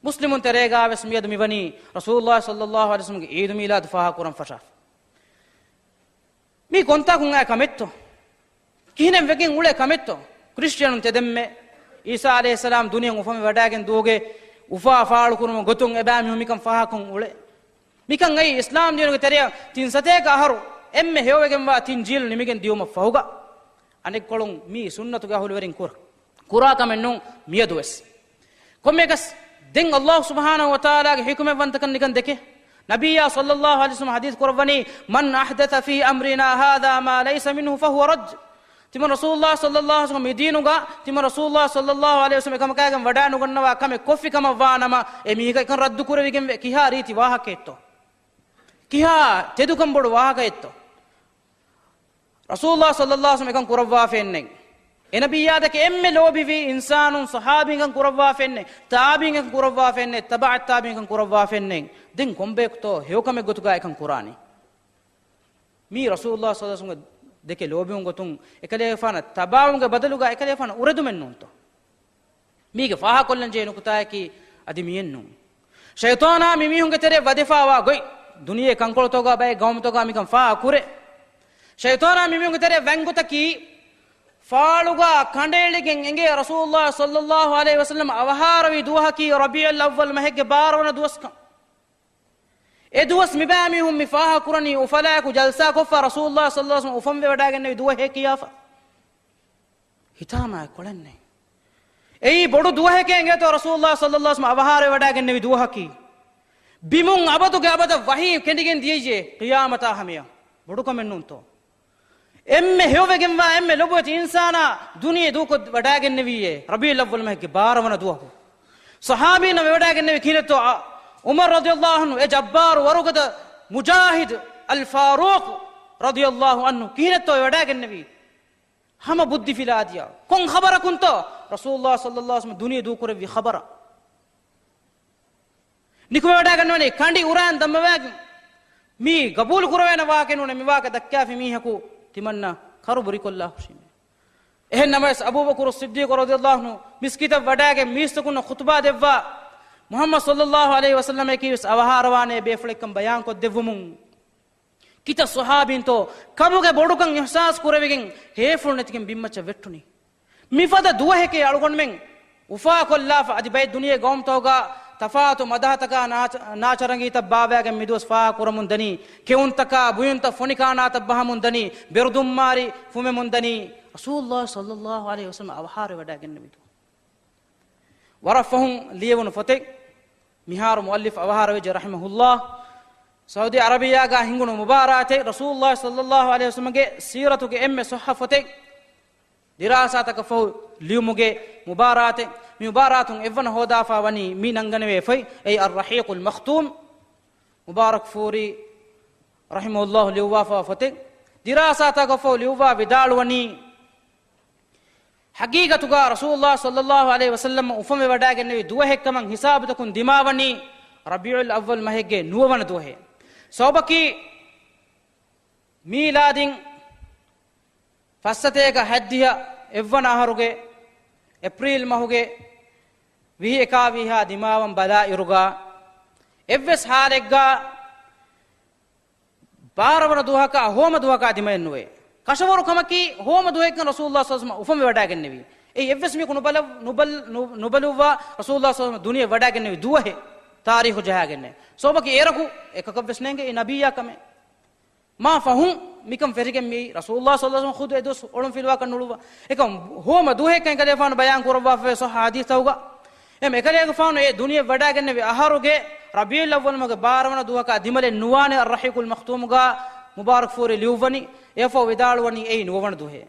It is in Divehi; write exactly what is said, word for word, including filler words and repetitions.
މުސްލިމުން ތެރޭގާވެސް މިއަދު މިވަނީ ރަސޫލުﷲ ޞައްލަﷲ ޢަލައިހި ވަސައްލަމްގެ ޢީދު މީލާދު ފާހަގަކުރަން ފަށާފަ. މީ ކޮންތާކުން އައި ކަމެއްތޯ؟ ކިހިނެއް ވެގެން އުޅޭ ކަމެއްތޯ؟ ކްރިސްޓިއަނުން ތެދެންމެ ޢީސާ ޢަލައިހިއްސަލާމް ދުނިޔެއަށް އުފަންވެ ވަޑައިގެން ދުވަހުގެ އުފާ ފާޅުކުރުމުގެ ގޮތުން އެބައިމީހުން މިކަން ފާހަގަކޮށް އުޅޭ. މިކަން އައީ އިސްލާމް ދީނުގެ ތެރެއަށް ތިން ސަތޭކަ އަހަރު އެންމެ ހެޔޮވެގެންވާ ތިން ޖީލު ނިމިގެން ދިޔުމަށް ފަހުގަ. އަނެއްކޮޅުން މީ ސުންނަތުގެ އަހުލުވެރިން ކުރ-، ކުރާ ކަމެއް ނޫން މިއަދުވެސް. ކޮންމެއަކަސް ދެން ﷲ ސުބްޙާނަހޫ ވަތަޢާލާގެ ޙިކުމަތްވަންތަކަން ނިކަން ދެކޭ. ނަބިއްޔާ ޞައްލަﷲ ޢަލައިހި ވަސައްލަމަ ޙަދީޘް ކުރައްވަނީ، "من أحدث في أمرنا هذا ما ليس منه فهو رد." ތިމަން ރަސޫލުﷲ ޞައްލަﷲ ޢަލައިހި ވަސައްލަމަ މި ދީނުގަ، ތިމަން ރަސޫލުﷲ ޞައްލަﷲ ޢަލައިހި ވަސައްލަމަ އެކަމަކާގެން ވަޑައިނުގަންނަވާ ކަމެއް ކޮށްފި ކަމަށް ވާނަމަ، އެ މީހަކަށް އެކަން ރައްދު ކުރެވިގެންވޭ. ކިހާ ރީތި ވާހަކައެއްތޯ؟ ކިހާ ތެދުކަން ބޮޑު ވާހަކައެއްތޯ؟ ރަސޫލުﷲ ޞައްލަﷲ ޢަލައިހި ވަސައްލަމަ އެކަން ކުރައްވާފައެއްނެތް. އެ ނަބިއްޔާ ދެކެ އެންމެ ލޯބިވި އިންސާނުން ޞަޙާބީން އެކަން ކުރައްވާފައެއްނެތް. ތާބިޢީން އެކަން ކުރައްވާފައެއްނެތް. ތަބަޢައް ތާބިޢީން އެކަން ކުރައްވާފައެއްނެތް. ދެން ކޮންބަޔަކުތޯ ހެޔޮކަމެއް ގޮތުގަ އެކަން ކުރާނީ؟ މީ ރަސޫލުﷲ ޞައްލަﷲ ޢަލައިހި ވަސައްލަމަ ދެކެ ލޯބިވުން ގޮތުން އެކަލޭގެފާނަށް ތަބާވުމުގެ ބަދަލުގަ އެކަލޭގެފާނަށް އުރެދުމެއް ނޫންތޯ؟ މީގެ ފާހަގަކޮށްލަންޖެހޭ ނުކުތާއަކީ އަދި މިއެއްނޫން. ޝައިޠާނާ މިމީހުންގެ ތެރެއަށް ވަދެފާވާ ގޮތް، ދުނިޔެ ކަންކޮޅުތަކުގަ ބައެއް ގައުމުތަކުގަ މިކަން ފާހަގަކުރޭ. ޝައިޠާނާ މިމީހުންގެ ތެރެއަށް ވަންގޮތަކީ، ފާޅުގަ ކަނޑައެޅިގެން އެނގޭ ރަސޫލުﷲ ޞައްލަﷲ ޢަލައިހި ވަސައްލަމަ އަވަހާރަވި ދުވަހަކީ ރަބީޢުލް އައްވަލް މަހެއްގެ ބާރަ ވަނަ ދުވަސްކަން. އެ ދުވަސް މިބައިމީހުން މި ފާހަގަކުރަނީ އުފަލާއެކު ޖަލްސާކޮށްފަ ރަސޫލުﷲ ޞައްލަﷲ ޢަލައިހި ވަސައްލަމަ އުފަންވެވަޑައިގެންނެވި ދުވަހޭ ކިޔާފަ. ހިތާމައެއް ކޮޅެއްނެތް. އެއީ ބޮޑު ދުވަހެކޭ އެނގޭތޯ ރަސޫލުﷲ ޞައްލަﷲ ޢަލައިހި ވަސައްލަމަ އަވަހާރަވެވަޑައިގެންނެވި ދުވަހަކީ. ބިމުން އަބަދުގެ އަބަދަށް ވަޙީ ކެނޑިގެން ދިޔައީ ޤިޔާމަތާ ހަމަޔަށް. ބޮޑުކަމެއްނޫންތޯ؟ އެންމެ ހެޔޮވެގެންވާ އެންމެ ލޮބުވެތި އިންސާނާ ދުނިޔެ ދޫކޮށް ވަޑައިގެންނެވީއޭ ރަބީޢުލް އައްވަލް މަހެއްގެ ބާރަ ވަނަ ދުވަހު. ޞަޙާބީންނަށް ވެވަޑައިގެންނެވި ކިހިނެއްތޯ؟ އަ، ޢުމަރު ރަޟިޔަﷲ ޢަންހު، އެ ޖައްބާރު ވަރުގަދަ މުޖާހިދު އަލް ފާރޫޤު ރަޟިޔަﷲ ޢަންހު ކިހިނެއްތޯ ވެވަޑައިގެންނެވީ؟ ހަމަ ބުއްދި ފިލާދިޔަ. ކޮން ޚަބަރަކުންތޯ؟ ރަސޫލުﷲ ޞައްލަﷲ ޢަލައިހި ވަސައްލަމަ ދުނިޔެ ދޫކުރެއްވި ޚަބަރަށް. ނިކުމެވަޑައިގަންނަވަނީ ކަނޑި އުރާން ދަންމަވާގެން މީ ގަބޫލު ކުރެވޭނެ ވާހަކަ ނޫނޭ، މި ވާހަކަ ދައްކާފި މީހަކު ތިމަންނަ ކަރުބުރިކޮށްލާ ހުށީމޭ. އެހެން ނަމަވެސް އަބޫބަކުރު ޞިއްދީޤު ރަޟިޔަﷲ ޢަންހު މިސްކިތަށް ވަޑައިގެން މީސްތަކުންނަށް ޚުތުބާ ދެއްވާ މުޙައްމަދު ޞައްލަﷲ ޢަލައިހި ވަސައްލަމައަކީވެސް އަވަހާރަވާނޭ ބޭފުޅެއްކަން ބަޔާންކޮށްދެއްވުމުން ކިތައް ޞަޙާބީންތޯ ކަމުގެ ބޮޑުކަން އިޙްސާސް ކުރެވިގެން ހޭފުޅު ނެތިގެން ބިންމައްޗަށް ވެއްޓުނީ. މިފަދަ ދުވަހެކޭ އަޅުގަނޑުމެން އުފާކޮށްލާފަ އަދި ބައެއް ދުނިޔެ ގައުމުތަކުގަ ތަފާތު މަދަހަތަކާ ނާޗަ-، ނާޗަރަނގީތައް ބާވައިގެން މިދުވަސް ފާހަގަކުރަމުން ދަނީ، ކެއުންތަކާ ބުއިންތައް ފޮނިކާނާތައް ބަހަމުން ދަނީ، ބެރުދުންމާރި ފުމެމުން ދަނީ، ރަސޫލުﷲ ޞައްލަﷲ ޢަލައިހި ވަސައްލަމަ އަވަހާރަވެވަޑައިގެންނެވި ދުވަހު. ވަރަށް ފަހުން ލިޔެވުނު ފޮތެއް، މިހާރު މުއައްލިފް އަވަހާރަވެއްޖެ ރަޙިމަހުﷲ. ސައުދީ ޢަރަބިއްޔާގަ ހިނގުނު މުބާރާތެއް، ރަސޫލުﷲ ޞައްލަﷲ ޢަލައިހި ވަސައްލަމަގެ ސީރަތުގެ އެންމެ ޞައްޙަ ފޮތެއް ދިރާސާތަކަށް ފަހު ލިޔުމުގެ މުބާރާތެއް. މި މުބާރާތުން އެއްވަނަ ހޯދާފާ ވަނީ މި ނަންގަނެވޭ ފޮތް، އެއީ އައްރަޙީޤުލް މަޚްތޫމް، މުބާރަކްފޫރީ ރަޙިމަހުﷲ ލިޔުއްވާފާ ފޮތެއް. ދިރާސާތަކަށް ފަހު ލިޔުއްވާ ވިދާޅުވަނީ، ޙަޤީޤަތުގަ ރަސޫލުﷲ ޞައްލަﷲ ޢަލައިހި ވަސައްލަމަ އުފަންވެވަޑައިގެންނެވި ދުވަހެއްކަމަށް ހިސާބުތަކުން ދިމާވަނީ ރަބީޢުލް އައްވަލް މަހެއްގެ ނުވަވަނަ ދުވަހޭ. ސަބަބަކީ، މީލާދީން ފައްސަތޭކަ ހަތްދިހަ އެއްވަނަ އަހަރުގެ އޭޕްރީލް މަހުގެ ވިހި އެކާވީހާ ދިމާވަން ބަލާއިރުގަ، އެއްވެސް ހާލެއްގަ ބާރަ ވަނަ ދުވަހަކާ ހޯމަ ދުވަހަކާ ދިމައެއް ނުވޭ. ކަށަވަރު ކަމަކީ، ހޯމަ ދުވަހެއްކަން ރަސޫލުﷲ ޞައްލަﷲ ޢަލައިހި ވަސައްލަމަ އުފަންވެވަޑައިގެންނެވީ. އެއީ އެއްވެސް މީހަކު ނުބަލަ-، ނުބަލް-، ނު-، ނުބަލުއްވާ ރަސޫލުﷲ ޞައްލަﷲ ޢަލައިހި ވަސައްލަމަ ދުނިޔެ ވަޑައިގެންނެވި ދުވަހެއް ތާރީޚު ޖަހާގެންނެއް. ސަބަބަކީ އޭރަކު އެކަކަށްވެސް ނޭނގެ އެ ނަބިއްޔާ ކަމެއް. މާ ފަހުން މިކަން ފެށިގެން މިއީ ރަސޫލުﷲ ޞައްލަﷲ ޢަލައިހި ވަސައްލަމަ ޚުދު އެ ދުވަސް އޮޅުން ފިލުވާކަށް ނުޅުއްވާ. އެކަމް ހޯމަ ދުވަހެއްކަން އެކަލޭގެފާނު ބަޔާން ކުރައްވާފައިވޭ ޞައްޙަ ޙަދީޘްތަކުގަ. އެހެން އެކަލޭގެފާނު އެ ދުނިޔެ ވަޑައިގެންނެވި އަހަރުގެ ރަބީޢުލް އައްވަލް މަހުގެ ބާރަ ވަނަ ދުވަހަކާ ދިމަލެއް ނުވާނެ އައްރަޙީޤުލް މަޚްތޫމުގަ މުބާރަކްފޫރީ ލިޔުއްވަނީ. އެއަށްފަހު ވިދާޅުވަނީ އެއީ ނުވަވަނަ ދުވަހޭ.